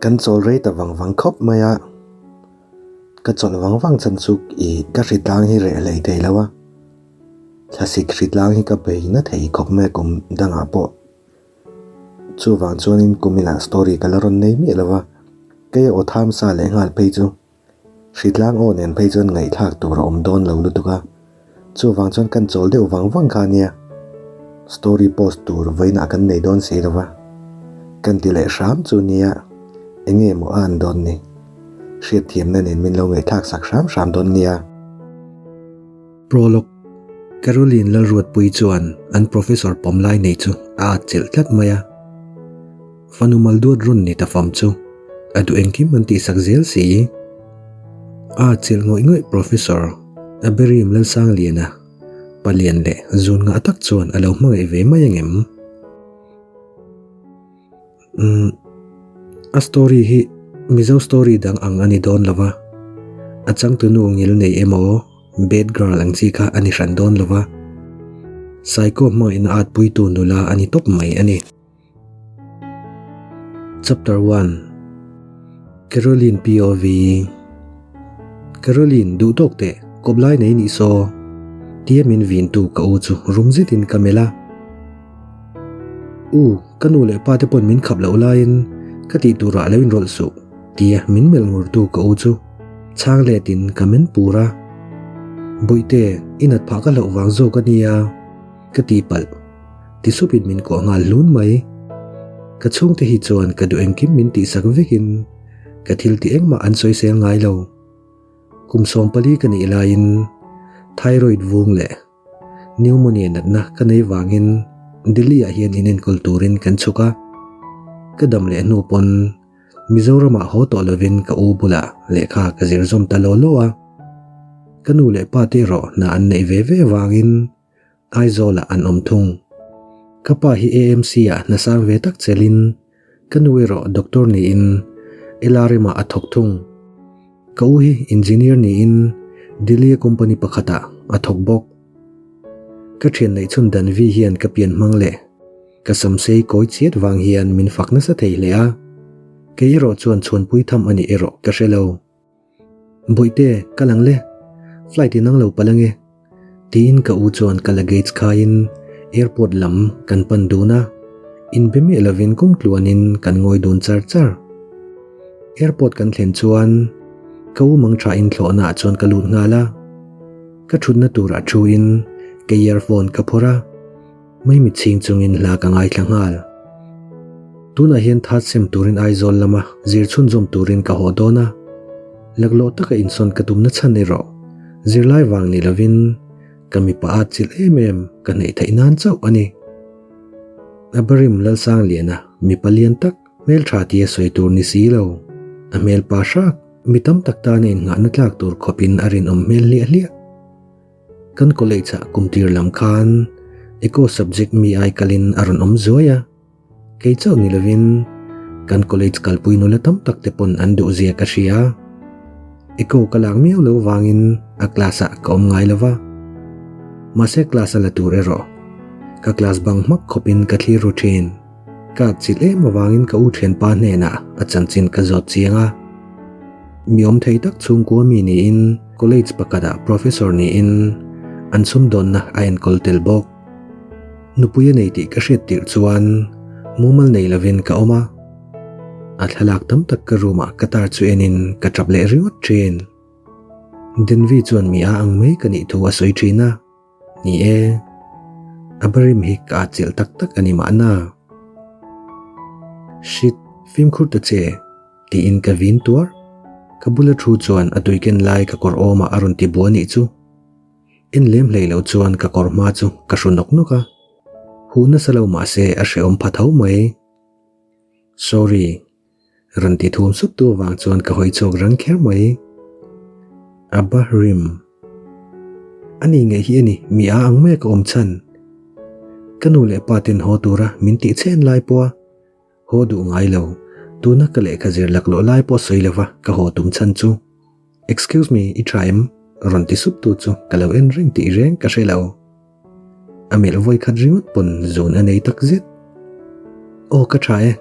Kan chawl rei ta vang vang khawp mai a, ka chawlh vang vang chhan chu ih ka hritlang hi reh hlei thei lo a, thlasik hritlang hi ka bei na thei khawp mai a kum dangah pawh. Chuvang chuanin kuminah story ka la rawn nei miah lo va, kei aw tham sa leh nghal phei chu Hritlang aw nen phei chuan ngaihthlak tur a awm dawn lo lutuk a, chuvang chuan kan chawl deuh vang vang kha ania. Story post tur vawiinah kan nei dawn si lo va, kan ti leh hram chu nia eng nge maw a an dawn ni? Hriatthiamna nen min lo ngaihthlak sak hram hram dawn nia. Prologue, Caroline Lalruatpui chuan an professor pawm lai nei chu a atchilh tlat mai a. Fanu mal duat rawn ni ta fam chu a duh engkim an tihsak zel si. A atchilh ngawih ngawih Professor Aberim Lalsangliana palian leh zun ngah tak chuan a lo hmangaih ve mai angem? Umm, a story hi Mizo story dang ang a ni dawn lo va, a changtunu ngil nei emaw bad girl ang chi kha a ni hran dawn lo va, Psycho hmangaihna atpuitu nula a ni tawp mai a ni. Chapter 1 Caroline POV Caroline duh tawk teh kawp lai nei nih saw tia min vin tu ka u chu rum zetin ka melh a. U, ka nu leh pa te pawn min khap loh laiin ka tih turah lo inrawlh suh tia min melh ngur tu ka u chu chhang letin ka men pur a. Bawihte, i nat phah ka hlauh vang zawk a nia. Ka ti palh. Ti supin min kuah nghal hlun mai. Ka chhungte hi chuan ka duh engkim min tihsak vekin ka thil ti engmah an sawisel ngai lo. Kum 14 ka nih laiin thyroid vung leh pneumonia natna ka nei vangin Delhi ah hian inenkawl turin kan chhuk a. Ka dam leh hnu pawn Mizoramah haw tawh lovin ka u bulah lehkha ka zir zawm ta law law a. Ka nu leh pa te erawh hna an neih ve ve vangin Aizawlah an awm thung. Ka pa hi AMC ah hna sang ve tak chelin ka nu erawh doctor niin LRM ah a thawk thung. Ka u hi engineer niin Delhi a company pakhatah a thawk bawk. Ka thian neih chhun Danvi hian ka pian hmang leh ka samsei kawi chiat vang hian min fak nasa thei hle a, kei erawh chuan chhuanpui tham a nih erawh ka hre lo. Bawihte, ka lang le. Flight in ang lo palh ange. Tiin ka u chuan ka luggage khaiin airport lam kan pan dun a. Inbe miah lovin kawng tluanin kan ngawi dun char char. Airport kan thlen chuan ka u mang thain thlawhnaah chuan ka lut nghal a. Ka thutna turah thuin ka earphone ka phawrh a. Maimit chhing chungin hla ka ngaithla nghal. Tunah hian that sem turin Aizawl lama zir chhunzawm turin ka haw dawn a. Laklawh taka insawn ka tumna chhan erawh zirlai vang ni lovin ka mipa at chilh em em ka hneih theih nan chauh a ni. Abarim Lalsangliana mipa lian tak hmeltha tia sawi tur ni si lo. A hmel pa hrak mi tam tak tana innghahna tlak tur khawpin a rinawm hmel hliah hliah. Kan college ah kum tir lam khan eco subject mi ai kalin a rawn awm zuai a, kei chauh ni lovin kan college kalpui nula tam tak te pawn an duh zia ka hria. Eco ka lak miau lo vangin a class ah ka awm ngai lova, mahse class a la tur erawh ka class bang hmak khawpin ka thlir ru thin. Ka atchilh em avangin ka u thianpa hnenah a chanchin ka zawt chiang a. Mi awm thei tak chhungkua mi niin college pakhatah professor niin an sumdawnna a enkawl tel bawk. Nupui a nei tih ka hriat tirh chuan mumal nei lovin ka awm a. A thlalak tam tak ka room ah ka tar chu enin ka tap leh ringawt thin. Denvi chuan mi a ang mai ka nih thu a sawi thin a. Ni e, a barim hi ka atchilh tak tak a ni mahna. Shit, fimkhur ta che, tiin ka vin tuar. Ka bula thu chuan a tui ken lai ka kawr awmah a rawn ti bua nih chu. En lem hlei lo chuan ka kawr hma chu ka hru nawk nawk a. Huh nasa lo mahse a hrehawm pha tho mai. Sorry. Rawn ti thum sup tu avang chuan ka hawi chhuak rang kher mai. Abba rim. Ani ngei hi a ni, mi a ang mai a ka awm chhan. Ka nu leh pa ten haw tura min tih chhen lai pawha haw duh ngai lo, tuna ka lehkha zir laklawh lai pawh sawi lova ka haw tum chhan chu. Excuse me, i tha em? Rawn ti sup tu chu ka lo en reng tih reng ka hre lo. A melh vawi khat ringawt pawn zun a nei tak zet. Aw ka tha e.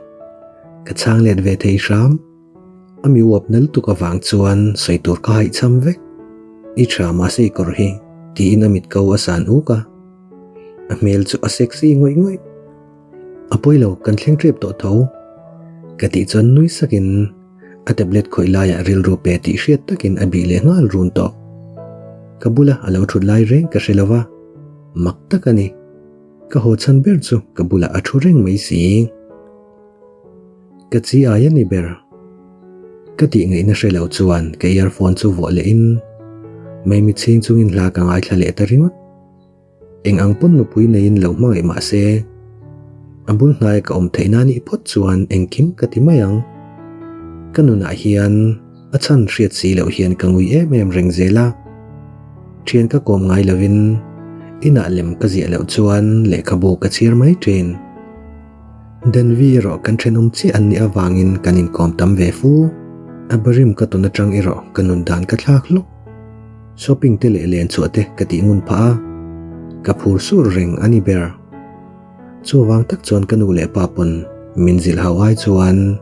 Ka chhang let ve thei hram. A mi uap na lutuk avang chuan sawi tur ka haihchham vek. I tha mahse i kawr hi, tiin a mit ko a san uk a. A hmel chu a sexy ngawih ngawih. A pawi lo, kan thleng tep tawh tho. Ka tih chuan nui sakin a tablet khawih laiah rilru pe tih hriat takin a bih leh nghal run tawh. Ka bula a lo thut lai reng ka hre lo va, mak tak a ni. Ka haw chhan ber chu ka bulah a thu reng mai si. Ka chi ai a ni ber. Ka tih ngaihna hre lo chuan ka earphone chu vuah leh in Maimi chhing chungin hla ka ngaithla leh ta ringawt. Eng ang pawn nupui neiin lo hmangaih mah se, a bul hnaia ka awm theih na nih phawt chuan engkim ka ti mai ang. Ka nunah hian a chhan hriat si loh hian ka ngui em em reng zel a. Thian ka kawm ngai lovin inah lem ka ziah loh chuan lehkhabu ka chhiar mai thin. Denvi erawh kan thenawm chiah an nih avangin kan inkawm tam ve fu. A barim ka tawn atang erawh ka nun dan ka thlak hlawk. Shopping te leh len chhuah te ka tih ngun phah a, ka phur sur reng a ni ber. Chuvang tak chuan ka nu leh pa pawn min zilh hau ai chuan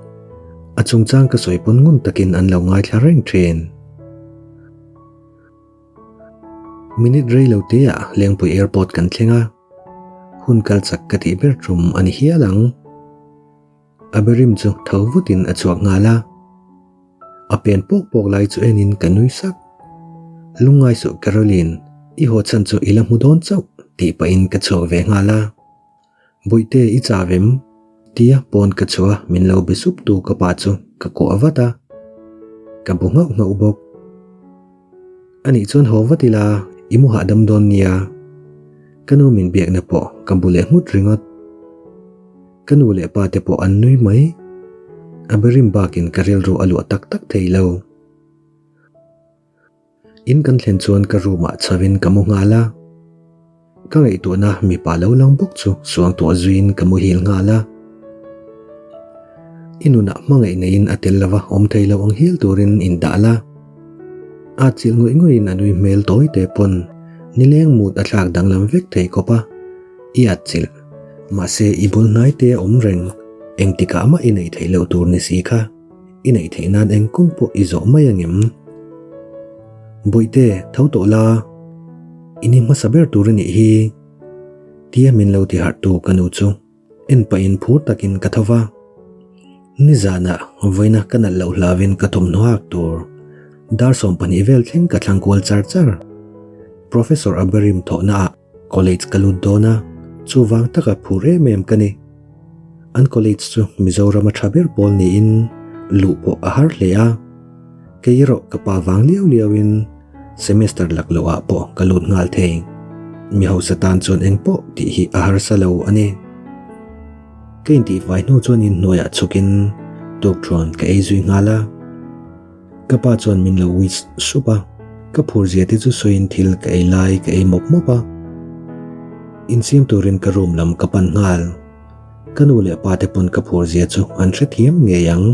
a chungchang ka sawi pawn ngun takin an lo ngaithla reng thin. Minute rei lo te ah Lengpui Airport kan thleng a, hun kal chak ka tih ber tum a ni hial ang. A berim chu tho vutin a chhuak nghal a, a pen pawk pawk lai chu enin ka nui sak. Lungngai suh Caroline, i haw chhan chu i la hmu dawn chauh tih pahin ka chhuak ve nghal a. Bawihte i chau em? Tia pawn ka chhuah a min lo be sup tu ka pa chu ka kuah vat a, ka bu nghauh nghauh bawk. Anih chuan haw vat ila i mu hahdam dawn nia. Ka nu min biakna pawh ka bu leh nghut ringawt. Ka nu leh pa te pawh an nui mai. A berim bakin ka rilru a luah tak tak thei lo. In kan thlen chuan ka room ah chho in ka mu nghal a. Ka ngaihtuahna mipa lo lang bawk chu suangtuah zuiin ka muhil nghal a. I nunah hmangaih neiin a tel lova awm thei lo ang hial turin in dah la. A chilh ngawih ngawih in a nui hmel tawi te pawn nileng mut a thlak danglam vek thei khawp a. I at chilh. Mahse i bul hnai te a awm reng. Engtikah mah i neih theih loh tur ni si kha. I neih theih nan eng kawng pawh i zawh mai ang em? Bawihte, tho tawh la, i ni hmasa ber tur a nih hi, tia min lo ti harh tu ka nu chu en pahin phur takin ka tho va. Nizanah vawiina ka nalh loh hlauhin ka thawmhnaw hak tur dar 12 vel thleng ka thlang kual char char. Professor Aberim thawhnaah College ka lut dawn a, chuvang taka phur em em ka ni. An college chu Mizoram a tha ber pawl niin luh pawh a har hle a. Kei erawh ka pa vang liau liau in semester lak loh ah pawh ka lut nghal thei. Mi hausa tan chuan eng pawh tih hi a harsa lo a ni. Ka intihfai hnu chuan inhnuaiah chhukin tukthuan ka ei zui nghal a. Ka pa chuan min lo wish sup a, ka phur zia te chu sawiin thil ka ei lai ka ei mawp mawp a. Insiam turin ka room lam ka pan nghal. Ka nu leh pa te pawn ka phur zia chu an hrethiam ngei ang.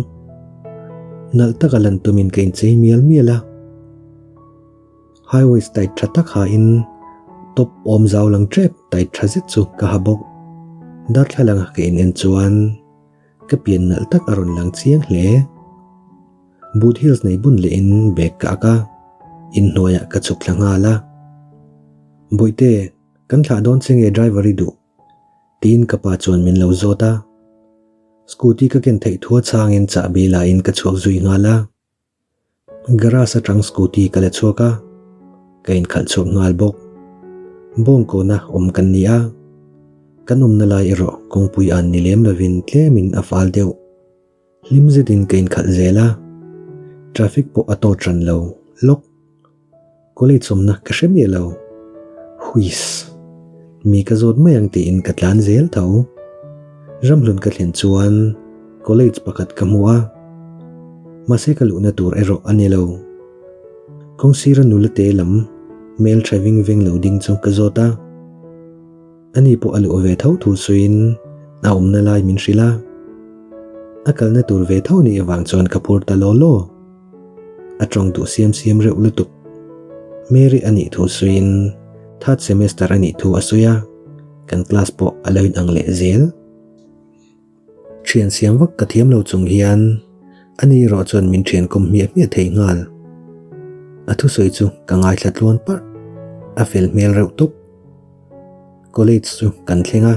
Nalh taka lan tumin ka inchei mial mial a. High waist tight tha tak ha in top awm zau lang tep tight tha zet chu ka ha bawk. Darthlalang a ka in en chuan. Ka pian nalh tak a rawn lang chiang hle. Boot heels nei bun leh in bag ka ak a, inhnuaiah ka chhuk thla nghal a. Bawihte, kan thlah dawn che nge driver i duh? tiin ka pa chuan min lo zawt a. Scooty ka ken theih thu a chhangin chahbi la in ka chhuak zui nghal a. Garage atang scooty ka la chhuak a, ka inkhalh chhuak nghal bawk. Bawngkawna awm kan ni a, kan awmna lai erawh kawngpui an ni lem lovin tlemin a fal deuh. Hlim zetin ka inkhalh zel a, traffic pawh a tawt ran lo lawk. College awmna ka hre miah lo. Huiss! Mi ka zawt mai ang tiin ka tlan zel tho. Ramhlun ka thlen chuan college pakhat ka hmu a, mahse ka luhna tur erawh a ni lo. Kawngsira nula te lam hmel tha ving veng lo ding chu ka zawt a. Ani pawh a luh ve tho thu suiin a awmna lai min hrilh a. A kalna tur ve tho nih avang chuan ka phur ta law law. A tawng duh siam siam reuh lutuk. Mary a nih thu suiin third semester a nih thu a sawi a, kan class pawh a lo inang leh zel. Thian siam vak ka thiam lo chung hian ani erawh chuan min thian kawm hmiah hmiah thei nghal. A thusawi chu ka ngaithla tluan parh. A fel hmel reuh tawp. College chu kan thleng a,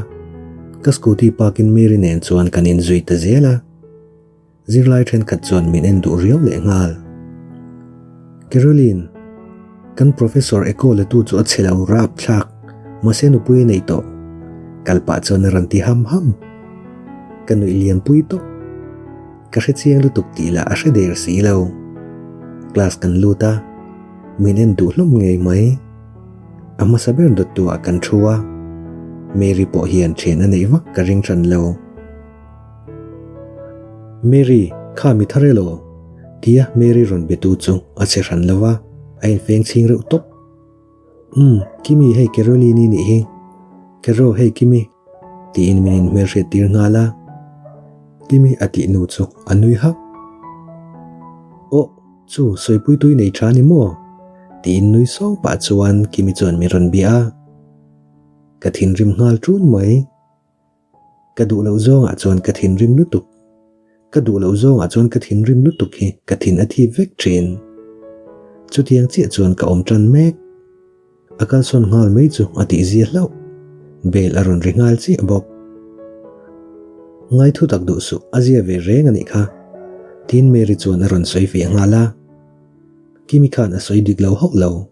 ka scooty park in Mary nen chuan kan inzui ta zel a. Zirlai thenkhat chuan min en duh riau leh nghal. Caroline, kan professor echo la tu chu a chhe lo rap thlak, mahse nupui a nei tawh. Kal pah chuan a rawn ti ham ham. Ka nuih lian pui tawp. Ka hre chiang lutuk tih lah a hre der si lo. Class kan lut a, min en duh hlawm ngei mai. A hmasa ber dawttu ah kan thu a, Mary pawh hian thian a neih vak ka ring hran lo. Mary, kha mi thar elaw? tia Mary rawn be tu chu a che hran lo va, a infeng chhing reuh tawp. Umm, Kimi hei Caroline-i nih hi. Caro hei Kimi, tiin min inhmelhriat tir nghal a. Kimi a tih nu chu a nui hak. Aw, chu sawipui tui nei tha ni maw? tiin nui sawng pah chuan Kimi chuan min rawn bia a. Ka thinrim nghal ṭun mai. Ka duh loh zawngah chuan ka thinrim lutuk. Ka duh loh zawngah chuan ka thinrim lutuk hi ka thin a thip vek thin. Chutiang chiah chuan ka awm tan mek. A kalsawn nghal mai chu a tihzia hlauh. Bel a rawn ri nghal chiah bawk. Ngai thu tak duh suh a zia ve reng a nih kha. Tin Mary chuan a rawn sawi fiah nghal a. Kimi khan a sawi dik lo hauh lo.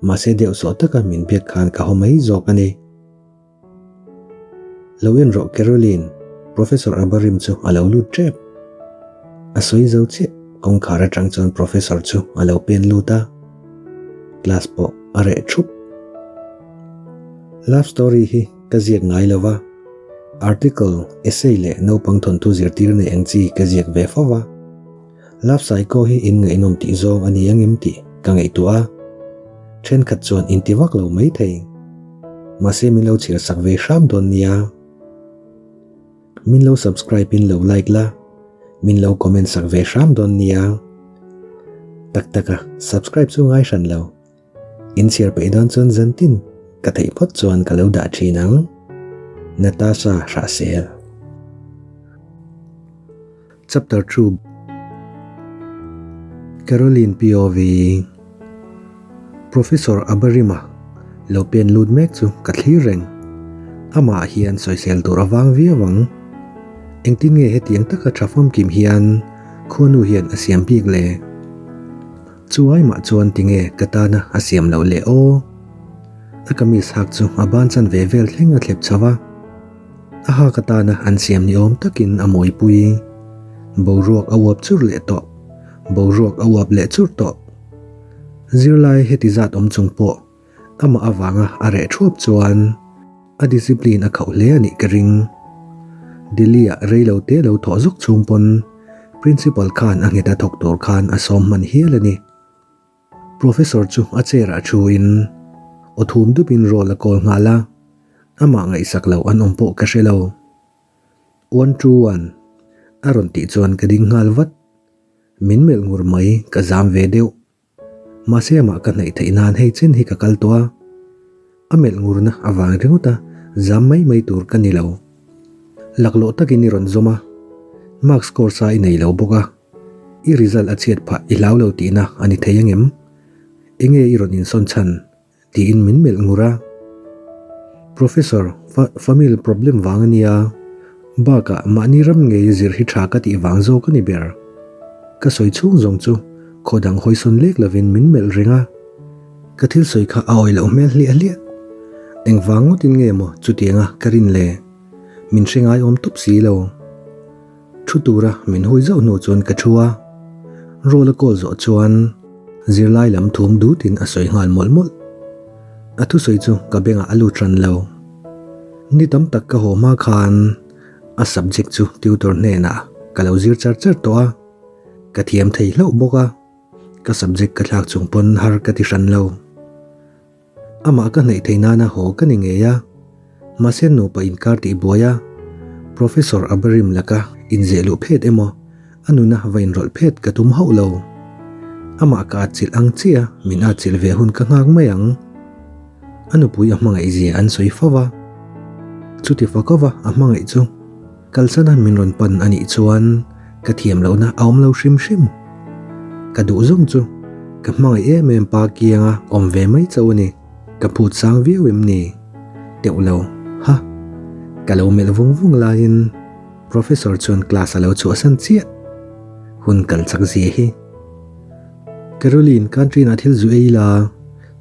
Mahse deuh sawh taka min biak khan ka haw mai zawk a ni. Lo en rawh Caroline, Professor Abarim chu a lo lut tep. A sawi zo chiah, kawngkhar atang chuan Professor chu a lo pen lut a. Class pawh a reh thup. Love story hi ka ziak ngai lo va, article, essay leh naupang thawnthu zirtir nei ang chi ka ziak ve fo va. Love Psycho hi in ngaihnawm tih zawng a ni angem tih ka ngaihtuah a, thenkhat chuan in ti vak lo mai thei. Mahse min lo chhiar sak ve hram dawn nia. Min lo subscribe in lo like la, min lo comment sak ve hram dawn nia. Tak tak a, subscribe chu ngai hran lo. In chhiar peih dawn chuan zantin ka theih phawt chuan ka lo dah thin ang. Natasha Hrahsel. Chapter 2 Caroline POV Professor Abarima lo pen lut mek chu ka thlir reng. Amah hian sawisel tur avang viau ang. Engtin nge hetiang taka tha famkim hian khuanu hian a siam bik le? Chu aimah chuan tinge ka tana a siam loh le aw? A kamis hak chu a ban chan ve vel thleng a thlep chho a. A hak atana an siam ni awm takin a mawipui. Boruak a uap chur leh tawh. Boruak a uap leh chur tawh. Zirlai heti zat awm chung pawh amah avanga a reh thuap chuan a discipline a khauh hle a nih ka ring. Delhi-ah reilo te lo thawh zawk chhung pawn Principal khan a nghet a thawk tur khan a sawm hman hial a ni. Professor chu a chair ah thu in aw thum dup in roll a kawl nghal a, amah ngaihsak lo an awm pawh ka hre lo. One two one a rawn tih chuan ka ding nghal vat. Min melh ngur mai ka zam ve deuh. Mahse amah ka hnaih theih nan hei chen hi ka kal tawh a, a melh ngurna avang ringawt a zam mai mai tur ka ni lo. Laklawh takin i rawn zawm a, mark score sa i nei lo bawk a, i result a chhiat phah i hlau lo tihna a ni thei angem? Enge i rawn insawn chhan? Tiin min melh ngur a. Professor, fa family problem vang a nia, bakah mahni ram ngei zir hi tha ka tih vang zawk a ni ber. Ka sawi chhung zawng chu khaw dang hawisawn lek lovin min melh reng a. Ka thil sawi kha a awih loh hmel hliah hliah. Engvang ngawtin nge maw chutianga ka rin le? Min hre ngai awm tawp si lo. Thu tura min hui zauh hnu chuan ka thu a, roll a call zawh chuan zirlai lam thum dutin a sawi nghal mawlh mawlh. A thusawi chu ka bengah a lut hran lo. Ni tam tak ka haw hma khan a subject chu tutor hnenah ka lo zir char char tawh a, ka thiam thei hlauh bawk a, ka subject ka thlak chung pawn har ka ti hran lo. Amah ka hnaih theih nana haw ka ni ngei a, mahse nupa inkar tih buai a, Professor Abarim laka inzeh luh phet emaw a nuna va inrawlh phet ka tum hauh lo. Amah ka atchilh ang chiah a, min atchilh ve hun ka nghak mai ang. A nupui a hmangaih zia an sawi fo va, chuti fakova a hmangaih chu. Kalsana min rawn pan a nih chuan ka thiam lohna a awm lo hrim hrim. Ka duh zawng chu ka hmangaih em em pa kianga awm ve mai chauh a ni. Ka phut sang viau em ni? Teuh lo. Ha! Ka lo melh vung vung laiin Professor chuan class a lo chhuahsan chiah. Hun kal chak zia hi. Caroline, canteen ah thil zu ei la,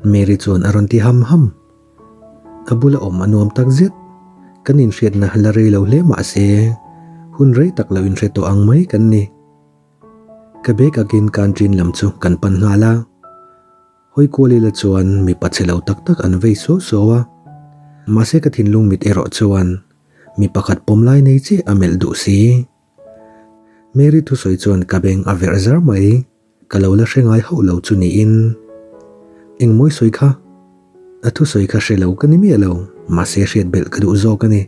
Mary chuan a rawn ti ham ham. A bula awm a nuam tak zet. Kan inhriatna la rei lo hle mah se, hun rei tak lo inhre tawh ang mai kan ni. Ka bag akin canteen lam chu kan pan nghal a. Hawi kualila chuan mipa chhe lo tak tak an vei suau suau a. Mahse ka thinlung mit erawh chuan mi pakhat pawm lai nei chiah a melh duh si. Mary thusawi chuan ka beng a verh zar mai. Ka lo la hre ngai hauh lo chu niin. Engmawi sawi kha? A thusawi kha hre lo ka ni miah lo, mahse hriat belh ka duh zawk a ni.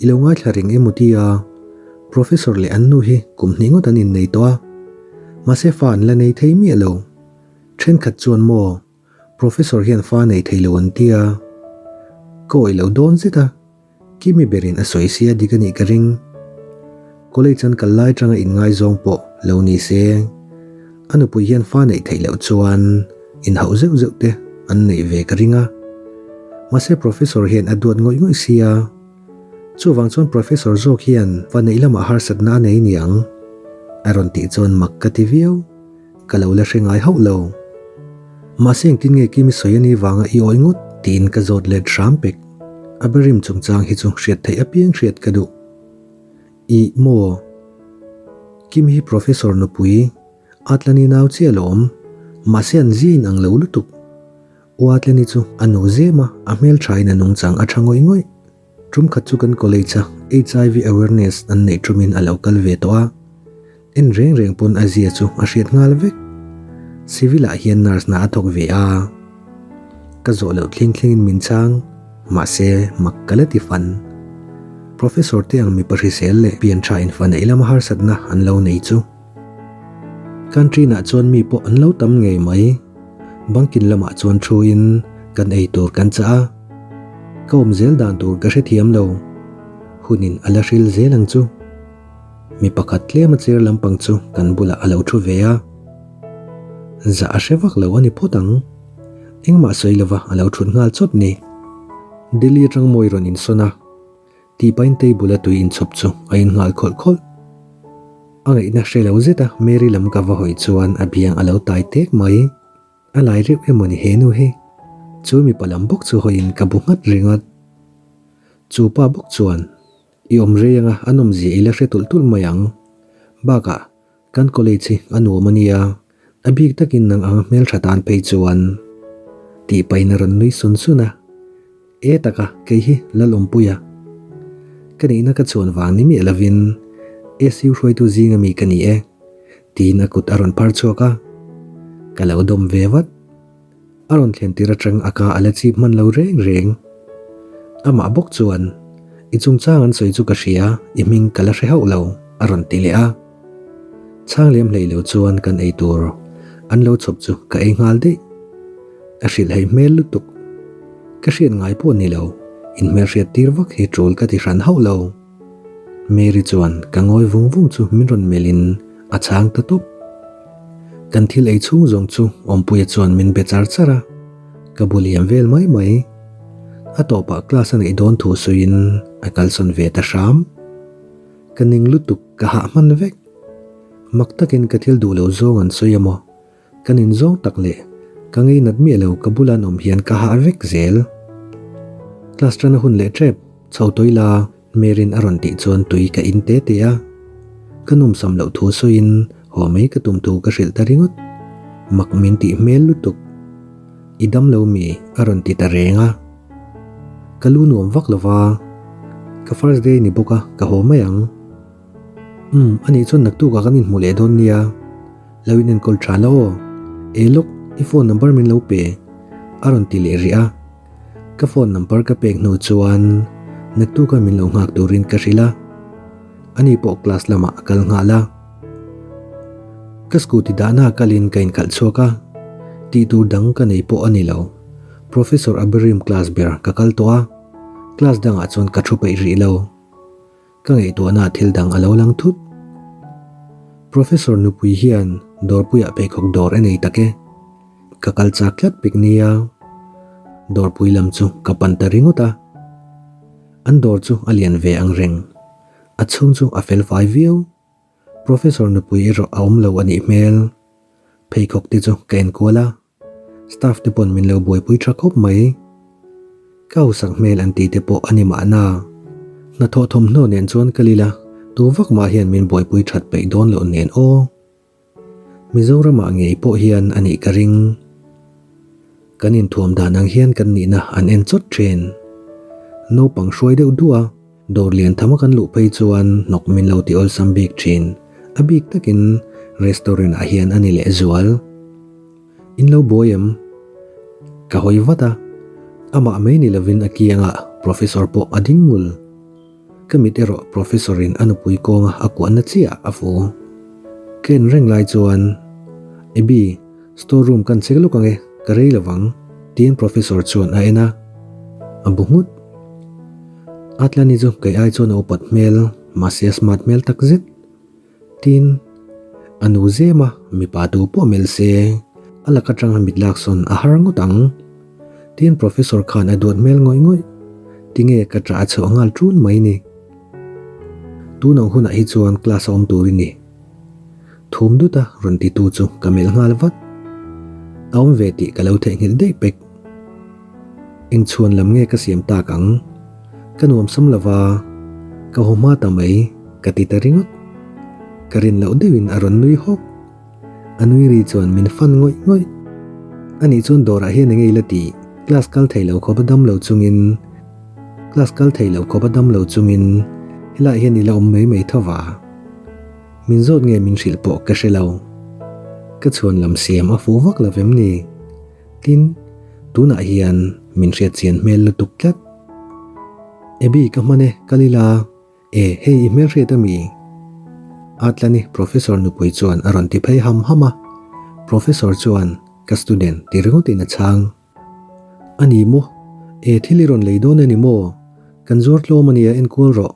I lo ngaithla reng emaw tia? Professor leh an nu hi kum hnih ngawt an innei tawh a, mahse fa an la nei thei miah lo. Thenkhat chuan maw, Professor hian fa nei thei lo an tia. Ka awih lo dawn zet a. Kimi berin a sawi sia dik a nih ka ring. College an kal lai tanga inngaizawng pawh lo ni se, a nupui hian fa neih theih loh chuan inhauh zeuh zeuh te an neih ve ka ring a. Mahse Professor hian a duat ngawih ngawih sia. Chuvang chuan Professor zawk hian fa neih lamah harsatna a nei niang a rawn tih chuan mak ka ti viau. Ka lo la hre ngai hauh lo. Mahse engtin nge Kimi sawi a nih vanga i awih ngawt tiin ka zawt let hram pek. A berim chungchang hi chu hriat theih apiang hriat ka duh. Ih maw? Kimi hi Professor nupui Atlani nau chiah alawm. Mahse an zia in ang lo lutuk. U Atlani chu a nu zem a, a hmelthain a nungchang a tha ngawih ngawih. Tum khat chu kan college a HIV awareness an neih tumin a lo kal ve tawh a, en reng reng pawn a zia chu a hriat nghal vek. Civil ah hian nurse hna a thawk ve a, ka zawh loh thleng thlengin min chhang, mahse mak ka la ti fan. Professor te ang mipa hrisel leh pian tha in fa neih lama harsatna an lo nei chu. Canteen ah chuan mi pawh an lo tam ngei mai. Bankin lamah chuan thu in kan ei tur kan chah a. Ka awm zel dan tur ka hrethiam lo. Hunin a la hril zel ang chu. Mi pakhat tlem a chair lampang chu kan bulah a lo thu ve a. Zah a hre vak lo a ni phawt ang. Engmah sawi lova a lo thut nghal chawt ni. Delhi atang mawi rawn insawn a. Tih pahin table a tui inchhawp chu a in nghal khawlh khawlh. A ngaihna hre lo zet a Mary lam ka va hawi chuan a biang a lo tai tek mai. A lai reuh emaw ni he nu hi? Chu mipa lam bawk chu hawiin ka bu nghat ringawt. Chu pa bawk chuan, I awm rei anga a nawmzia i la hre tulh tulh mai ang. Bakah, kan college hi a nuam a nia, a bik takin nang anga hmeltha tan phei chuan. Tih pahin a rawn nui sun sun a. E taka, kei hi Lalawmpuia. Ka nihna ka chhuan vang ni miah lovin SU hruaitu zinga mi ka ni e, tiin a kut a rawn phar chhuak a. Ka lo dawm ve vat. A rawn thlen tir atang a ka a la chip hman lo reng reng. Amah bawk chuan, I chungchang an sawi chu ka hria, i hming ka la hre hauh lo, a rawn ti leh a. Chhang lem hlei lo chuan kan ei tur an lo chhawp chu ka ei nghal daih. A hrilh hei hmel lutuk. Ka hriat ngai pawh ni lo, inhmelhriat tir vak hi tul ka ti hran hauh lo. Mary chuan ka ngawi vung vung chu min rawn melhin a chhang ta tawp. Kan thil ei chhung zawng chu Awmpuia chuan min be char char a, ka bu liam vel mai mai. A tawpah class a neih dawn thu sawiin a kalsawn ve ta hram. Ka ning lutuk ka hah hman vek. Mak takin ka thil duh lo zawng an sawi a maw? Ka nin zawng tak leh ka ngei nat miah lo ka bula an awm hian ka hah vek zel. Class tana hun leh tep chho tawi la Mary'n a rawn tih chuan tui ka in te te a. Ka nawmsam loh thu sawiin haw mai ka tum thu ka hrilh ta ringawt. Mak min tih hmel lutuk. I dam lo mi a rawn ti ta reng a. Ka lu nuam vak lo va, ka first day ni bawk a, ka haw mai ang. Umm, anih chuan naktukah kan inhmu leh dawn nia. Lo in enkawl tha la aw. E lawk, i phone number min lo pe, a rawn ti leh rih a. Ka phone number ka pek hnu chuan naktuka min lo nghak turin ka hrilh a. Ani pawh class lamah a kal nghal a. Ka scooty dahna kalin ka inkhalh chhuak a, tih tur dang ka nei pawh a ni lo. Professor Abirim class ber ka kal tawh a, class dangah chuan ka thu peih rih lo. Ka ngaihtuahna ah thil dang a lo lang thut. Professor nupui hian dawrpuiah pheikhawk dawr a nei tak e. Ka kal chak tlat pek nia. Dawrpui lam chu ka pan ta ringawt a. An dawr chu a lian ve ang reng. A chhung chu a fel fai viau. Professor nupui erawh a awm lo a nih hmel. Pheikhawk te chu ka enkual a. Staff te pawn min lo buaipui tha khawp mai. Ka hausak hmel an ti te pawh a ni mahna. Hnathawh thawmhnaw nen chuan ka lil a, tu vak mah hian min buaipui that peih dawn loh nen aw. Mizoramah ngei pawh hian a nih ka ring. Kan inthuam dan ang hian kan nihna an en chawt thin. Naupang hruai deuh duh a, dawr lian thama kan luh phei chuan hnawk min lo ti awlsam bik thin. A bik takin restaurant ah hian a ni lehzual. In lo buai em? Ka hawi vat a, amah mai ni lovin a kiangah Professor pawh a ding ngul. Ka mit erawh Professor in a nupui kawnga a kuahna chiah a fu. Ka en reng lai chuan, Abby, store room kan check lawk ang e, ka rei lovang, tiin Professor chuan a en a. A bu nghut. Atlani chu kei ai chuan a upat hmel, mahse a smart hmel takzet. Tin, a nu zem a, mipa tu pawh melh se, a lak atanga mit lak sawn a har ngawt ang. Tin, Professor khan a duat hmel ngawih ngawih. Tinge ka ṭah a chhuah nghal ṭun mai ni. Tun ang hunah hi chuan class a awm tur i ni. Thum dut a rawn ti tu chu ka melh nghal vat. A awm ve tih ka lo theihnghilh daih pek. Eng chhuan lam nge ka siam tak ang? Ka nuam sam lova, ka haw hma ta mai, ka ti ta ringawt. Ka rin loh deuhin a rawn nui hawk. A nui ri chuan min fan ngawih ngawih. Anih chuan dawrah hian enge ila tih? Class kal thei lo khawp a dam lo chungin Class kal thei lo khawp a dam lo chungin helaiah hian ila awm mai mai tho va. Min zawt nge min hrilh pawh ka hre lo. Ka chhuan lam siam a fuh vak lo vem ni? Tin, tunah hian min hriat chian hmel lutuk tlat. Abby ka hman e, kal ila. E, hei i hmelhriat ami? Atlani Professor nupui chuan a rawn ti phei ham ham a. Professor chuan ka student ti ringawtin a chhang. A ni maw? E, thil i rawn lei dawn a ni maw? Kan zuar tlawm a nia enkual rawh.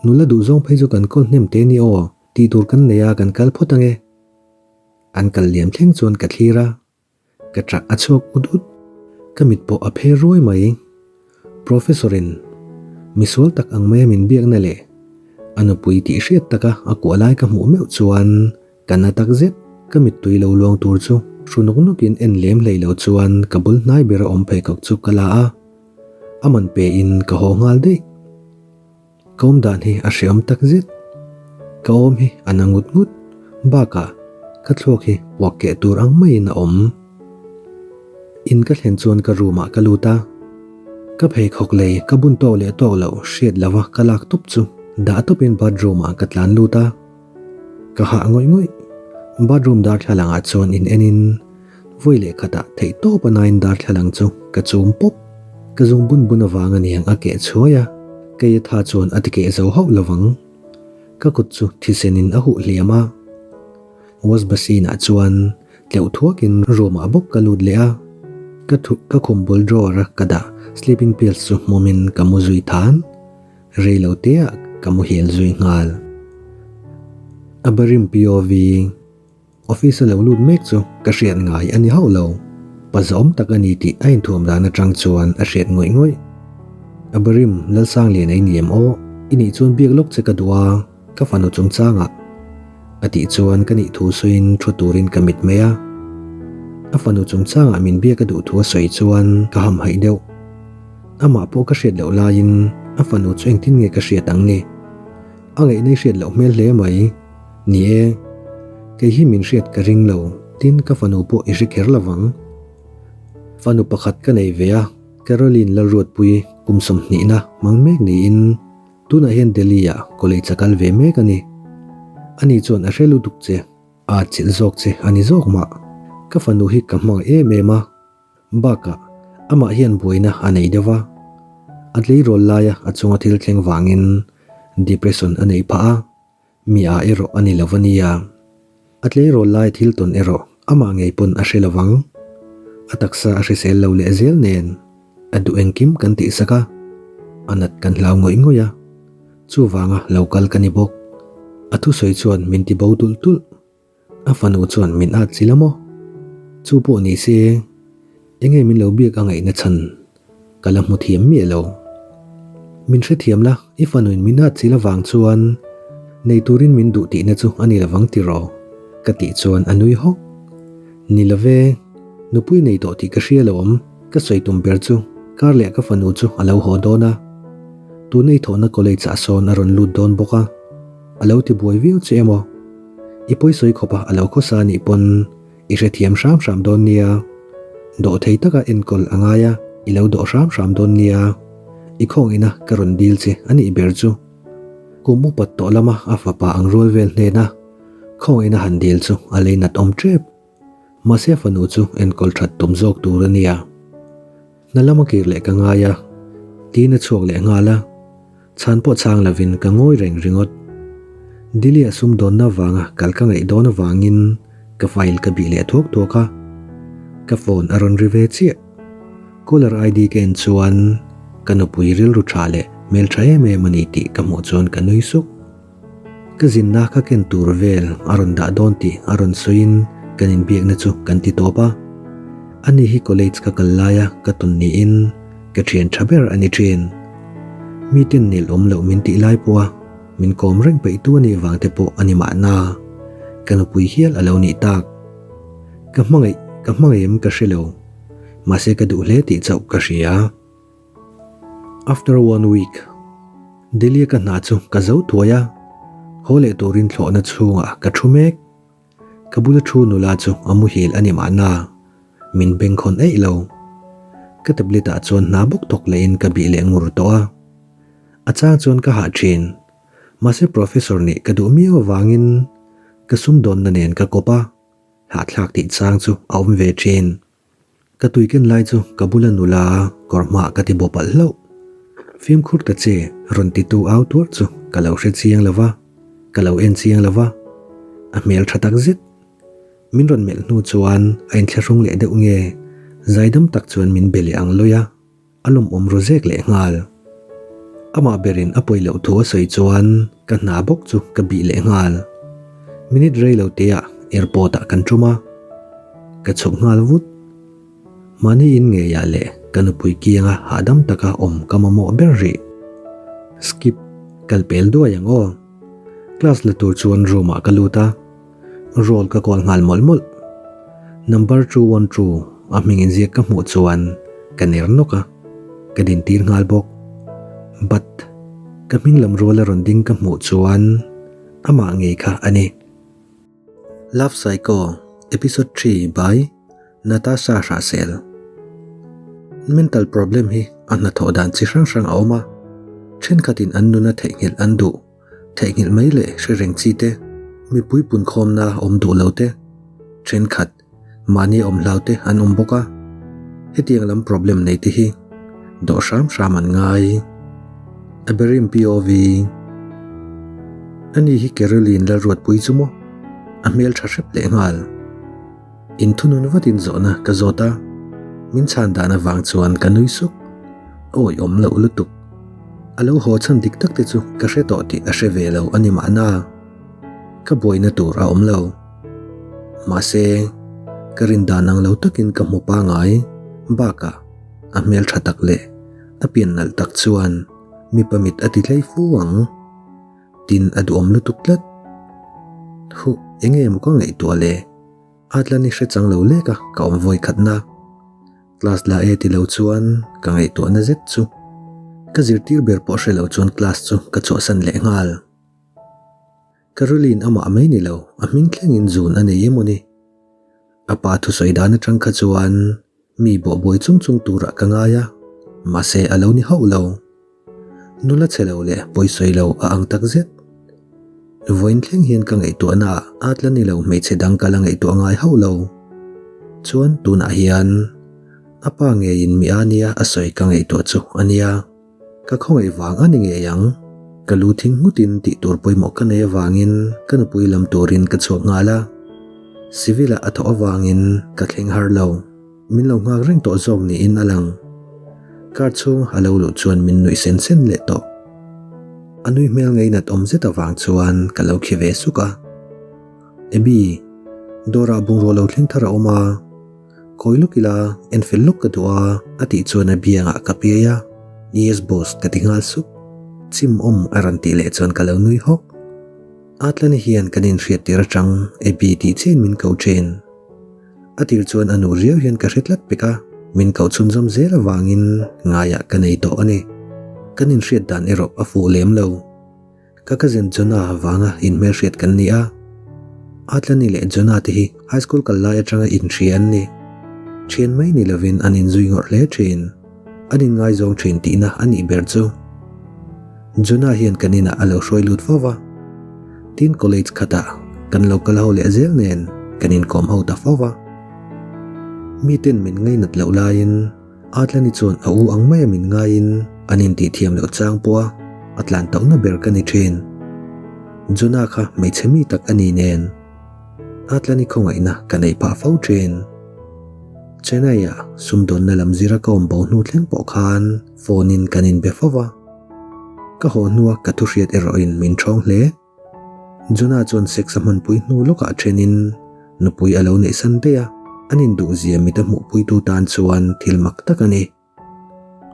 Nula duhzawng phei chu kan kawl hnem te ni aw, tih tur kan nei a kan kal phawt ange. An kal liam thleng chuan ka thlir a. Ka ṭah a chhuak ut ut. Ka mit pawh a pher ruai mai. Professor in misual tak ang maia min biakna leh a nupui tih hriat taka a kuah lai ka hmuh meuh chuan ka na tak zet. Ka mittui lo luang tur chu hru nawk nawkin en lem hlei lo chuan ka bul hnai bera awm pheikhawk chu ka la a, a man pe in ka haw nghal daih. Ka awm dan hi a hreawm tak zet. Ka awm hi a na ngut ngut. Bakah ka thluak hi puak keh tur ang maiin a awm. In ka thlen chuan ka room ah ka lut a. Ka pheikhawk lei ka bun tawk leh tawk loh hriat lova ka lak tawp chu dah tawpin bathroom ah ka tlan lut a. Ka hah ngawih ngawih. Bathroom darthlalang ah chuan in en in vawi leh khatah theih tawp a nain darthlalang chu ka chum pawp. Ka zung bun bun avang a niang a keh chhuai a, kei a tha chuan a ti keh zo hauh lovang. Ka kut chu thisen in a huh hliam a. Wash basin ah chuan tleuh thuak in room ah bawk ka lut leh a. Ka thu ka khum bul drawer a ka dah sleeping pills chu hmawm in ka mu zui than. Rei lo te ah ka muhil zui nghal. A barim POV Office a lo lut mek chu ka hriat ngai a ni hauh lo. Pa zawm tak a ni tih a inthuam dan atang chuan a hriat ngawih ngawih. A barim Lalsanglian ei ni em aw? I nih chuan biak lawk che ka duh a, ka fanu chungchangah. A tih chuan ka nih thu sawiin thu turin ka mit mai a. A fanu chungchangah min biak a duh thu a sawi chuan ka hamhaih deuh. Amah pawh ka hriat loh laiin a fanu chu engtin nge ka hriat ang ni? A ngaihna i hriat loh hmel hle mai. Ni e, kei hi min hriat ka ring lo, tin ka fanu pawh i hre kher lovang. Fanu pakhat ka nei ve a, Caroline Lalruatpui kum sawmhnihna hmang mek niin tunah hian Delhi-ah college a kal ve mek a ni. Ani chuan a hre lutuk che, a atchilh zawk che a ni zawk mah. Ka fanu hi ka hmangaih em em a. Bakah, amah hian buaina a nei deuh va, a tleirawl laia a chunga thil thleng vangin depression a nei phah a, mi a erawh a ni lo a nia. A tleirawl laia thil tawn erawh amah ngei pawn a hre lo vang. A taksa a hrisel lo leh zel nen a duh engkim kan tihsak a, a nat kan hlau ngawih ngawih a. Chuvanga lo kal ka ni bawk. A thusawi chuan min ti bo tulh tulh. A fanu chuan min at chil a maw? Chu pawh ni se, enge min lo biak a ngaihna chhan ka la hmu thiam miah lo. Min hrethiam la, i fanuin min at chil avang chuan nei turin min duh tihna chu a ni lovang tiraw? Ka tih chuan a nui hawk. Ni love, nupui nei tawh tih ka hria lo awm, ka sawi tum ber chu kar leh ka fanu chu a lo haw dawn a. Tuna i thawhna college ah sawn a rawn lut dawn bawk a, a lo ti buai viau che emaw? I pawisawi khawp a a lo khawsa anih pawn i hrethiam hram hram dawn nia. Dawh thei taka enkawl a ngai a, i lo dawh hram hram dawn nia. I khawngina ka rawn dil che a nih ber chu. Kum upat tawh lama a fapa ang rual vel hnena khawngina han dil chu a lei nat awm tep. Mahse a fanu chu enkawl that tum zawk tur a nia. Hna lama kir leh ka ngai a, tiin a chhuak leh nghal a. Chhan pawh chhang lovin ka ngawi reng ringawt. Delhi-a sumdawnna avanga kal ka ngaih dawn avangin ka file ka bih leh thuak thuak a. Ka phone a rawn ri ve chiah. Caller ID ka en chuan ka nupui rilru tha leh hmeltha em em a ni tih ka hmuh chuan ka nui suk. Ka zinna ka ken tur vel a rawn dah dawn tih a rawn sawiin kan inbiakna chu kan ti tawp a. Ani hi college ka kal laia ka tawn niin ka thian tha ber a ni thin. Miten nel awm loh min tih lai pawha min kawm reng peih tu a nih vang te pawh a ni mahna ka nupui hial a lo nih tak. Ka hmangaih ka hmangaih em ka hre lo. Mahse ka duh hle tih chauh ka hria. After one week, Delhi-a ka hna chu ka zo thuai a, haw leh turin thlawhna chhungah ka thu mek. Ka bula thu nula chu a muhil a ni mahna, min bengkhawn eih lo. Ka tablet ah chuan hna bawk thawk lehin ka bih leh ngur tawh a. A chang chuan ka hah thin, mahse professor nih ka duh miau avangin ka sumdawnna nen ka kawp a, hahthlak tih chang chu a awm ve thin. Ka tui ken lai chu ka bula nula kawr hmaah ka ti bawp alh hlauh. Fimkhur ta che rawn titu au tuar chu ka lo hre chiang lo va, ka lo en chiang lo va, a hmel tha tak zet. Min rawn melh hnu chuan a inthlahrung leh deuh nge zaidam tak chuan min be leh ang lawi a. A lawmawm ru zek leh nghal. Amah berin a pawi loh thu a sawi chuan ka hna bawk chu ka bih leh nghal. Minute rei lo teah airport ah kan tum a, ka chhuk nghal vut. Mahni in ngeiah leh ka nupui kianga hahdam taka awm ka mamawh ber rih. Skip, kal pel duai ang aw. Class la tur chuan room ah ka lut a. Roll ka call nghal mawlh mawlh. Number 212 a hming inziak ka hmuh chuan ka ner nawk a, ka din tir nghal bawk. But ka hming lam ruala rawn ding ka hmuh chuan amah ngei kha a ni. Love Psycho Episode 3 by Natasha Hrahsel Mental problem hi a hnathawh dan chi hrang hrang a awm a, thenkhatin an nuna theihnghilh an duh. Theihnghilh mai leh hre reng chi te, mipui punkhawmna awm duh lo te, thenkhat mahni awm hlau te an awm bawk a, hetiang lam problem nei te hi dawh hram hram an ngai. A berim POV. Ani hi Caroline Lalruatpui chu maw? A hmel tha hrep leh nghal. Inthunun vatin zawhna ka zawt a, min chhan dan avang chuan ka nui suk. Awi awm loh lutuk. A lo haw chhan dik tak te chu ka hre tawh tih a hre ve lo a ni mahna. Ka buaina tur a awm lo. Mahse, ka rin dan ang lo takin ka hmu pangai. Bakah, a hmel tha tak leh a pian nalh tak chuan mipa mit a ti tlei fu ang. Tin a duhawm lutuk tlat. Huh, enge maw ka ngaihtuah le? Atlani hre chang lo lek a ka awm vawi khatna. Class la e ti lo chuan ka ngaihtuahna zet chu. Ka zirtir ber pawh hre lo chuan class chu ka chhuahsan leh nghal. Caroline amah mai ni lo, a hming thlengin zun a nei emaw ni? A pa thusawi dan atang kha chuan mi bawhbuai chung chung turah ka ngai a, mahse a lo ni hauh lo. Nula chhe lo leh pawisawi lo a ang tak zet. Vawiin thleng hian ka ngaihtuahna ah at la ni lo hmeichhe dang ka la ngaihtuah ngai hauh lo. Chuan tunah hian a pa ngeiin mi a nia a sawi ka ngaihtuah chu a nia. Ka khawngaih vang a ni ngei ang. Ka lu thing nghutin tih tur pawimawh ka nei avangin ka nupui lam turin ka chhuak nghal a. Civil ah a thawh avangin ka thleng har lo. Min lo nghak reng tawh zawk niin a lang. Car chhung a lo luh chuan min nuih sen sen leh tawh. A nui hmel ngainat awm zet avang chuan ka lo khi ve suk a. Abby, dawrah bungrua lo thleng thar a awm a, kawi lawk ila en fel lawk ka duh a a tih chuan a biangah ka piai a, Yes boss ka ti nghal sup. Chim awm a rawn tih leh chuan ka lo nui hawk. Atlani hian kan inhriat tir atang Abby tih chiahin min ko thin. A tir chuan a nu riau hian ka hre tlat pek a, min koh chhunzawm zel avangin ngaiah ka nei tawh a ni. Kan inhriat dan erawh a fuh lem lo. Ka cousin Jonah vanga inhmelhriat kan ni a. Atlani leh Jonah te hi high school kal lai atanga inhria an ni. Thian mai ni lovin an inzui ngawrh hle thin. An inngaizawng thin tihna a nih ber chu. Jonah hian kan inah a lo hruai lut fo va. Tin college khatah kan lo kal ho leh zel nen kan inkawm ho ta fo va. Miten min ngainat loh laiin Atlani chuan a u ang maia min ngaiin an intih thiam loh chang pawh a a tlan tauhna ber ka ni thin. Jonah kha hmeichhe mi tak a ni nen Atlani khawngaihna ka neih phah fo thin. Chennai-ah sumdawnna lam zira ka awm bo hnu thleng pawh khan phone-in kan inbe fo va. Ka haw hnua ka thuhriat erawhin min ṭhawng hle. Jonah chuan sex a hmanpui hnu lawkah ṭhenin nupui a lo neihsan daih a, an induhzia mit a hmuhpuitu tan chuan thil mak tak a ni.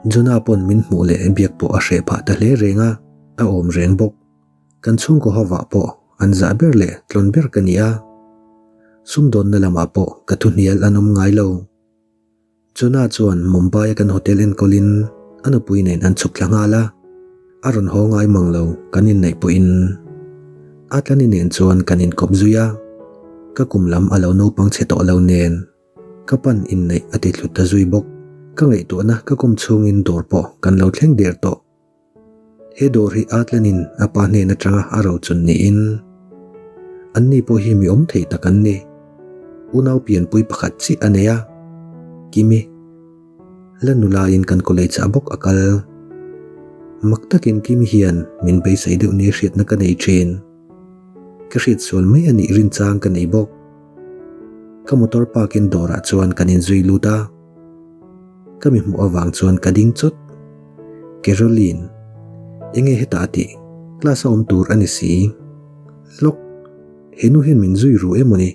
Jonah pawn min hmuh leh biak pawh a hreh phah ta hle reng a, a awm reng bawk. Kan chhungkaw hovah pawh an zah ber leh tlawn ber ka ni a, sumdawnna lamah pawh ka thuhnial an awm ngai lo. Jonah chuan Mumbai-a kan hotel enkawlin a nupui nen an chhuk thla nghal a, a rawn haw ngai mang lo kan inneih pawhin Atlani nen chuan kan inkawp zui a, ka kum lam a lo naupang chhe tawh lo nen ka pan inneih a ti thlut ta zui bawk. Ka ngaihtuahna ka kawm chhungin dawr pawh kan lo thleng der tawh. He dawr hi Atlanin a pa hnen atanga a rochun niin anni pawh hi mi awm thei tak an ni. Unau pianpui pakhat chiah a nei a, Kimi la nulain kan college ah bawk a kal. Mak takin Kimi hian min beisei deuh nia hriatna ka nei thin. Ka hriat sual mai a nih rinchang ka nei bawk. Ka motor park in dawrah chuan kan inzui lut a. Ka mi hmuh avang chuan ka ding chawt. Caroline, enge hetah a tih? Class a awm tur a ni si. Lawk, he nu hian min zui ru em awni?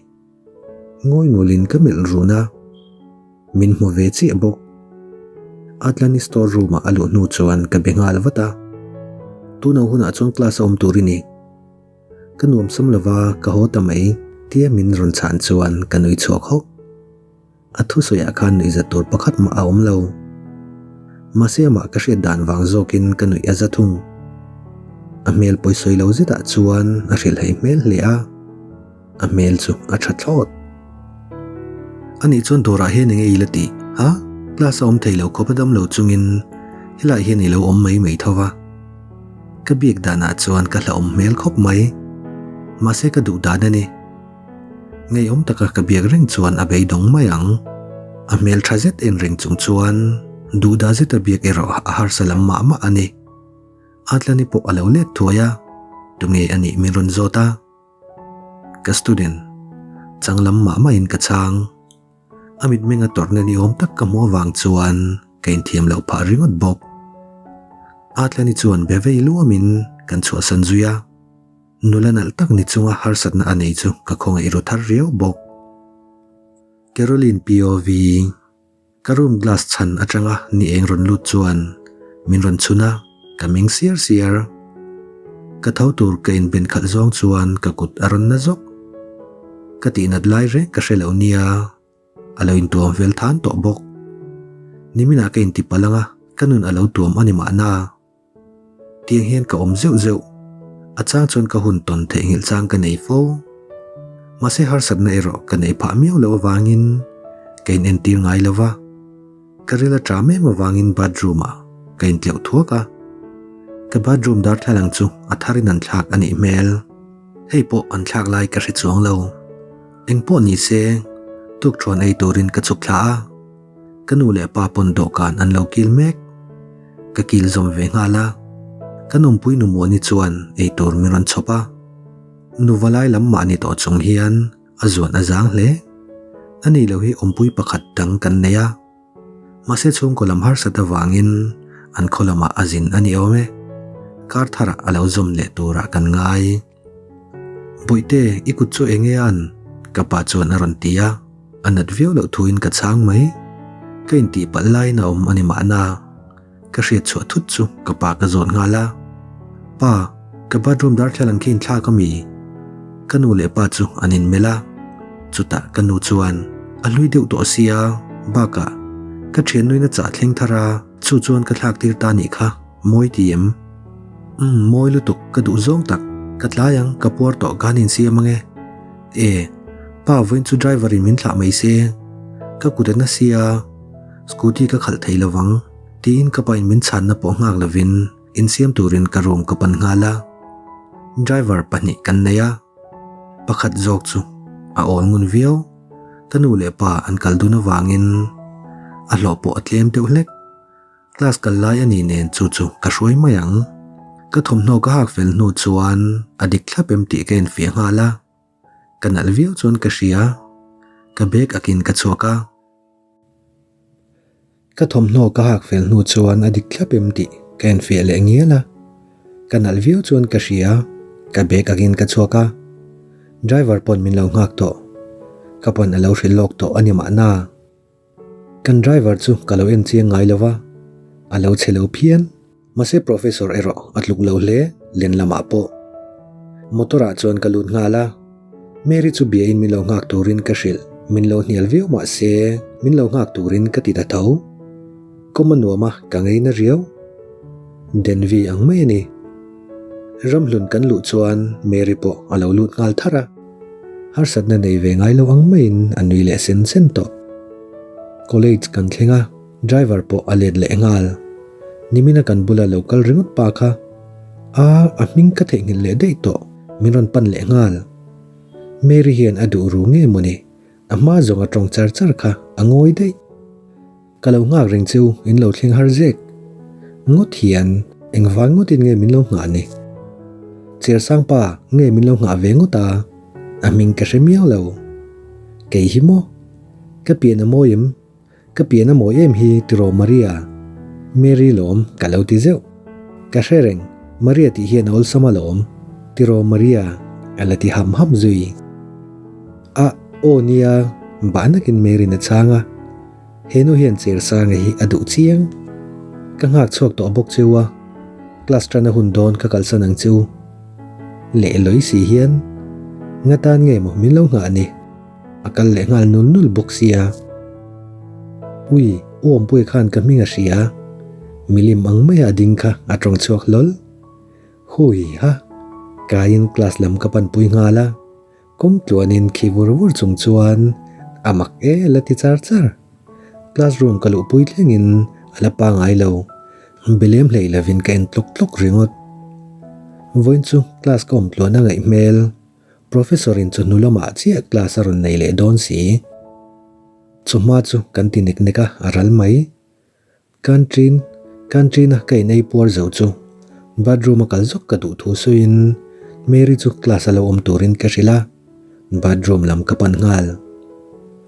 Ngawi ngawlin ka melh run a, min hmu ve chiah bawk. Atlani store room ah a luh hnu chuan ka be nghal vat a. Tuna hunah chuan class a awm tur i ni. Ka nuamsam lova ka haw ta mai tia min rawn chhan chuan ka nui chhuak hawk. A thusawiah khan nuihzat tur pakhat mah a awm lo. Mahse amah ka hriat dan vang zawkin ka nuih a za thung. A hmel pawisawi lo zetah chuan a hrilhhei hmel hle a, a hmel chu a tha thlawt. Anih chuan dawrah hian enge i la tih? Ha? Class a awm thei lo khawp a dam lo chungin helaiah hian i lo awm mai mai tho va. Ka biak danah chuan ka hlauhawm hmel khawp mai. Mahse ka duh dan a ni. Ngeiawm taka ka biak reng chuan a beidawng mai ang. A hmel tha zet en reng chung chuan duhdah zeta biak erawh a harsa lam mah mah a ni. Atlani pawh a lo let thuai a, tunge a nih min rawn zawt a. Ka student, chang lam mah mahin ka chhang. A mitmenga tawrhna ni awm tak ka hmuh avang chuan ka inthiam loh phah ringawt bawk. Atlani chuan be vei luamin kan chhuahsan zui a. Nula nalh tak ni chunga harsatna a nei chu ka khawngaih ru thar riau bawk. Caroline POV, Ka room glass chhan atanga ni eng rawn lut chuan min rawn chhun a, ka meng siar siar. Ka tho tur ka inben khalh zawng chuan ka kut a rawn na zawk. Ka tihnat lai reng ka hre lo nia, a lo intuam fel than tawh bawk. Niminah ka inti palh anga ka nun a lo tuam a ni mahna. Tiang hian ka awm zeuh zeuh. A chang chuan ka hun tawn theihnghilh chang ka nei fo. Mahse harsatna erawh ka neih phah miau loh avangin ka inentir ngai lo va. Ka ril a ṭam em avangin bathroom ah ka intleuh thuak a. Ka bathroom darthlalang chu a tharin an thlak a nih hmel. Hei pawh an thlak lai ka hre chuang lo. Engpawh ni se, tukṭhuan ei turin ka chhuk thla a. Ka nu leh pa pawn dawhkan an lo kil mek. Ka kil zawm ve nghal a. Ka numpui nu Muani chuan eitur min rawn chhawp a. Nu valai lam mahni tawh chung hian a zuan a zang hle. Ani lo hi awmpui pakhat dang kan nei a. Mahse chhungkaw lam harsat avangin an khaw lamah a zin a ni awm e. Kar tharah a lo zawm leh turah kan ngai. Bawihte, i kut chu eng nge an? Ka pa chuan a rawn ti a, a nat viau loh thuin ka chhang mai. Ka intih palh laiin a awm a ni mahna. Ka hriat chhuah thut chu ka pa ka zawt nghal a. Pa, ka bathroom darthlalang khi inthlak a mi? Ka nu leh pa chu an inmelh a. Chutah ka nu chuan, A hlui deuh tawh sia, bakah ka thiannuin a chah thleng thar a, chu chuan ka thlak tir ta nih kha. Mawi ti em? Umm, mawi lutuk, ka duh zawng tak. Ka tlai ang, ka puar tawh ka han insiam ange. E, pa vawiin chu driver in min thlah mai se. Ka kut a na sia, scooty ka khalh thei lovang, tiin ka pa in min chhanna pawh nghak lovin insiam turin ka room ka pan nghal a. Driver pahnih kan nei a, pakhat zawk chu a awl ngun viau. Ka nu leh pa an kal dun avangin a hlawh pawh a tlem deuh hlek. Class kal lai a nih nen chu chu ka hruai mai ang. Ka thawmhnaw ka hak fel hnu chuan a dik thlap em tih ka enfiah nghal a. Ka nalh viau chuan ka hria. Ka bag akin ka chhuak a. Ka thawmhnaw ka hak fel hnu chuan a dik thlap em tih ka enfiah leh ngial a. Ka nalh viau chuan ka hria. Ka bag akin ka chhuak a. Driver pawn min lo nghak tawh. Ka pawn a lo hrilh lawk tawh a ni mahna. Kan driver chu ka lo en chiang ngai lo va, a lo chhe lo phian. Mahse Professor erawh a tluk lo hle len lamah pawh. Motor ah chuan ka lut nghal a, Mary chu bia in min lo nghak turin ka hrilh, min lo hnial viau mahse min lo nghak turin ka ti ta tho. Kawm a nuam a, ka ngei na riau. Denvi ang mai a ni. Ramhlun kan luh chuan Mary pawh a lo lut nghal thar a, harsatna nei ve ngai lo ang maiin a nui leh sen sen tawh. College kan thleng a, driver pawh a let leh nghal. Nimina kan bula lo kal ringawt pa kha a a hming ka theihnghilh leh daih tawh, min rawn pan leh nghal. Mary hian a duh ru nge mawni, a hma zawng a tawng char char kha a ngawi daih. Ka lo nghak reng che u, in lo thleng har zek. Ngawt hian engvang ngawtin nge min lo nghah ni? Chersang pa nge min lo nghah ve ngawt a? A hming ka hre miau lo. Kei hi maw? Ka pian a mawi em? Ka pian a mawi em hi tiraw Maria? Mary lawm ka lo ti zeuh. Ka hre reng, Maria tih hian a awlsam alawm. Tiraw Maria? A la ti ham ham zui. A, aw nia, bah nakin Mary'n a chhang a. He nu hian Chersanga hi a duh chiang. Ka nghak chhuak tawh bawk cheu a, class tan a hun dawn ka kalsan ang cheu. Leh lawi si hian nga tan nge maw min lo nghah ni? A kal leh nghal nul nul bawk sia. Ui, u Awmpuia khan ka hming a hria. Milim ang maia a ding kha a tawng chhuak hlawl. Hui ha, kaiin class lam ka panpui nghal a. Kawng tluanin khi vur vur chung chuan a mak e la ti char char. Classroom ka luhpui thlengin a la pangai lo. Belem hlei lovin ka en tlawk tlawk ringawt. Vawiin chu class ka awm tluan a ngaih hmel. Professor in chawhnu lamah chiah class a rawn nei leh dawn si. Chawhma chu kan ti nek nek a, a ral mai. Canteen, Canteen a ka in ei puar zo chu bathroom a kal zawk ka duh thu sawiin Mary chu class a lo awm turin ka hrilh a, bathroom lam ka pan nghal.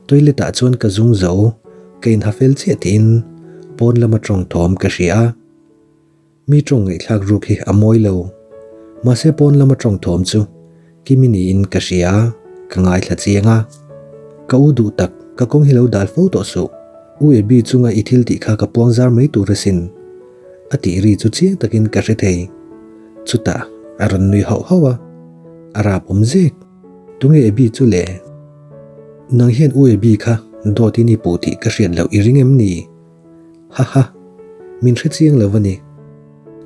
Toilet ah chuan ka zung zo, ka in ha fel chiah tiin pawn lama tawng thawm ka hria a. Mi tawng ngaihthlak ruk hi a mawi lo. Mahse pawn lama tawng thawm chu Kimi niin ka hria, ka ngaithla chiang a. Ka u duh tak, ka kawng hi lo dal fo tawh suh. U Abby chunga i thil tih kha ka puang zar mai tur asin. A tih ri chu chiang takin ka hre thei. Chutah a rawn nui hauh hauh a, a rap awm zek. Tunge Abby chu le? Nang hian U Abby kha dawt in i puh tih ka hriat loh i ring em ni? Ha ha, min hre chiang lo a ni.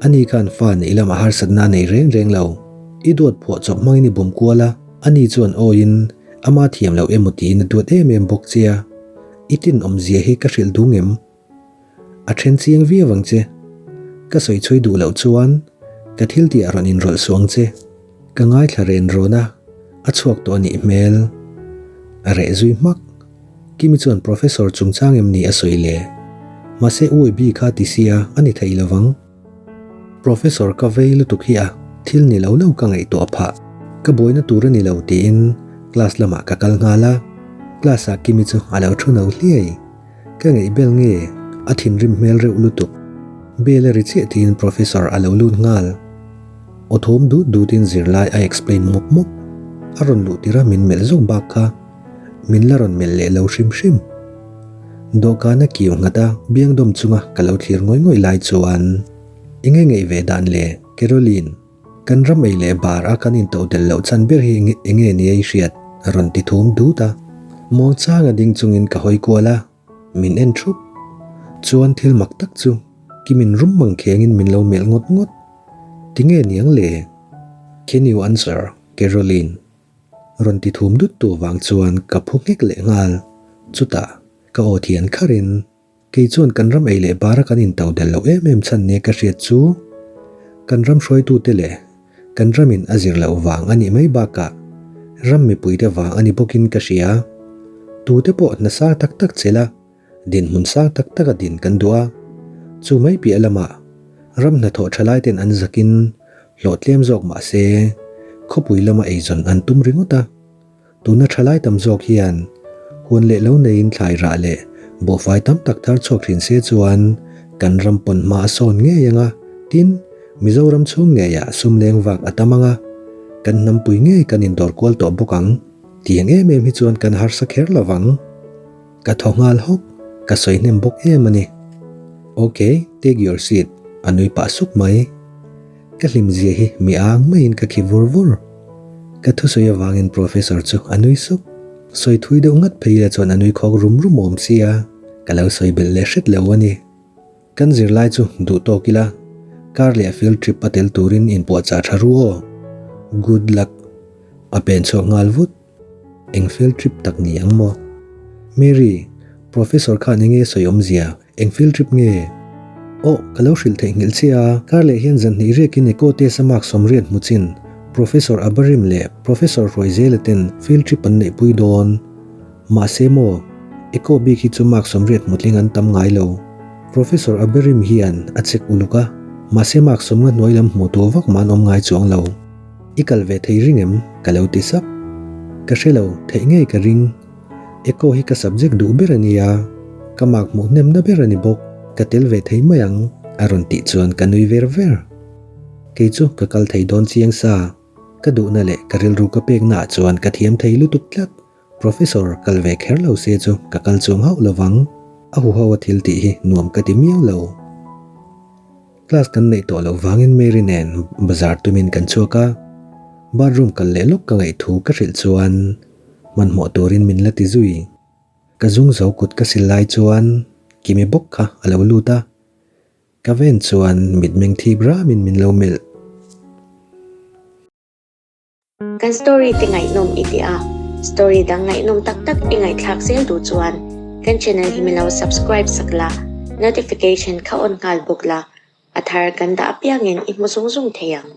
Ani khan fa neih lamah harsatna a nei reng reng lo. I duat phuah chawp hmangin i bum kual a, ani chuan awiin ama thiam loh emaw tiin a duat em em bawk che a. I tinawmzia hi ka hrilh dung em? A then chiang viau ang che. Ka sawi chhui duh loh chuan ka thil tih ah rawn inrawlh suh ang che. Ka ngaithla ren rawn a, a chhuak tawh a nih hmel. A reh zui hmak. Kimi chuan Professor chungchang em ni a sawi le? Mahse UAB kha ti sia a ni thei lovang. Professor ka vei lutuk hi a thil ni lo lo ka ngaihtuah phah. Ka buaina tur a ni lo tiin class lamah ka kal nghal a. Class ah Kimi chu a lo thu no hliai. Ka ngaih bel nge a thinrim hmel reuh lutuk. Bel a ri chiah tiin Professor a lo lut nghal. Aw thawm dut dutin zirlai a explain mawp mawp. A rawn luh tirh a min melh zawk bak kha min la rawn melh leh lo hrim hrim. Dawhkan a kiu nghat a, biang dawm chunga ka lo thlir ngawih ngawih lai chuan enge ngeih ve dan le Caroline, kan ram ei leh bar a kan intoh del loh chhan ber hi enge nia i hriat? a rawn ti thum dut a. Muangchang a ding chungin ka hawi kual a. Min en thup. Chuan thil mak tak chu Kimin rum mang khengin min lo melh ngawt ngawt. Tinge niang le? Can you answer, Caroline? Rawn ti thum dut tu vang chuan ka phu nghek leh nghal. Chutah ka aw thian kharin kei chuan kan ram ei leh bara kan into del loh em em chhan nia ka hriat chu kan ram hruaitute leh Kan ramin a zir loh vang a nih mai bakah ram mipuite vang a ni bawkin ka hria. Tute pawh hna sang tak tak chela dinhmun sang tak taka din kan duh a, chu mai piah lamah ram hnathawh thalaiten an zakin hlawh tlem zawk mah se khawpui lama eizawn an tum ringawt a. Tuna thalai tam zawk hian huan leh lo neiin thlai rah leh buhfai tam tak thar chhuak thin se chuan kan ram pawn hma a sawn ngei ang a, tin, Mizoram chhung ngeiah sum leng vak a tam ang a, kan hnampui ngei kan indawr kual tawh bawk ang. Tiang em em hi chuan kan harsa kher lo vang. Ka thaw nghal hawk, ka sawi hnem bawk em a ni. Ok, take your seat, a nui pah suk mai. Ka hlim zia hi mi ang maiin ka khi vur vur. Ka thusawi avangin Professor chu a nui suk. Sawi thui deuh ngat phei ila chuan a nui khawk rum rum awm sia, ka lo sawi belh leh hret lo a ni. Kan zirlai chu duh tawk ila, kar leh field trip a tel turin inpuahchah tha ru aw. Good luck. A pen chhuak nghal vut. Eng field trip tak ni ang maw? Mary, Professor khan enge sawi awmzia? Eng field trip nge? Aw, ka lo hrilh theih nghilh che a, kar leh hian zan hnih riakin Eco test a mark sawmriat hmu chin Professor Abarim leh Professor Hruaizela ten field trip an neihpui dawn. Mahse maw, Eco bik hi chu mark sawmriat hmutling an tam ngai lo. Professor Abarim hian a check uluk a, mahse mark sawmnga hnuai lam hmuh tur vak mah an awm ngai chuang lo. I kal ve thei ring em? Ka lo ti sap. Ka hre lo, theih ngei ka ring. Eco hi ka subject duh ber a nia, ka mark hmuh hnemna ber a ni bawk, ka tel ve thei mai ang, a rawn tih chuan ka nui ver ver. Kei chu ka kal thei dawn chiang sa, ka duhna leh ka rilru ka peknaah chuan ka thiam thei lutuk tlat. Professor kal ve kher lo se chu ka kal chuang hauh lovang, a huho a thil tih hi nuam ka ti miau lo. Class kan neih tawh loh vangin Mary nen bazar tumin kan chhuak a, bathroom kal leh lawk ka ngaih thu ka hrilh chuan hmanhmawh turin min la ti zui. Ka zung zo kut ka sil lai chuan Kimi bawk kha a lo lut a, ka ven chuan mitmeng thip ramin min lo melh. Kan story te ngaihnawm i ti a, story dang ngaihnawm tak tak i ngaihthlak zel duh chuan kan channel hi min lo subscribe sak la, notification kha on nghal bawk la, a thar kan dah apiangin i hmu zung zung thei ang.